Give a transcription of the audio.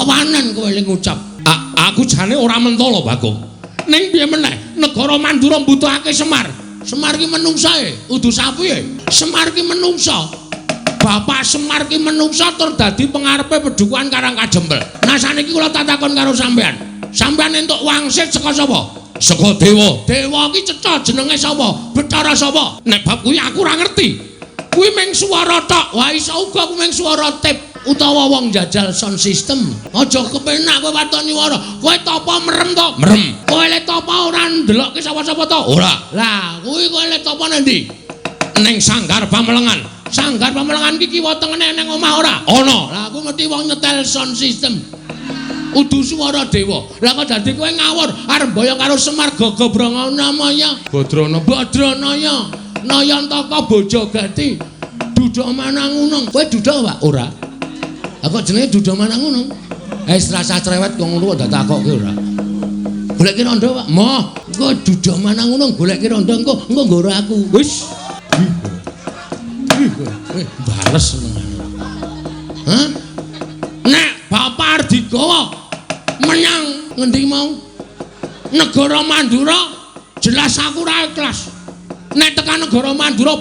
Kewanen kowe le ngucap. Aku jane ora mentolo, Bagong. Ning piye meneh? Negara Mandura mbutuhake Semar. Semar ki menungsa e, udu sapi e. Semar ki menungsa. Bapak Semar ki menungsa tur dadi pengarepe pedukuhan Karang Kajempel. Nah saniki kula tatakon karo sampean. Sampean entuk wangsit saka sapa? Saka dewa. Dewa ki cetha jenenge sapa? Bathara sapa? Nek bab kuwi aku ora ngerti. Kuwi mung swara tok. Wah iso uga kuwi mung swara tip utawa wong jajal sound system. Aja kepenak kowe waton nyuwara. Kowe tapa merem to? Merem. Kowe le tapa ora ndelokke sapa-sapa to? Ora. Lah kuwi kowe le tapa nang ndi? Ning sanggar pamelengan. Sanggar pamelengan ki kiwa tengene nang omah ora? Ana. Lah aku ngerti wong nyetel sound system. Udu swara dewa. Lah kok dadi kowe ngawur arep mboyong karo Semar Gagabranganamaya. Badrana Badranaya. Nayantaka Bojogati. Duda Manangunung. Kowe duda, Pak? Ora. Lah kok jenenge Duda Manangunung? Eh rasa cerewet kok ngono kok ditakokke ora. Goleki rondo, Pak. Moh, engko Duda Manangunung goleki rondo engko engko nggoro aku. Wis. Bales senengane. Hah? Nek Bapak arep digawa menyang ngendi mau? Negara Mandura, jelas aku ora ikhlas. Nek tekan negara Mandura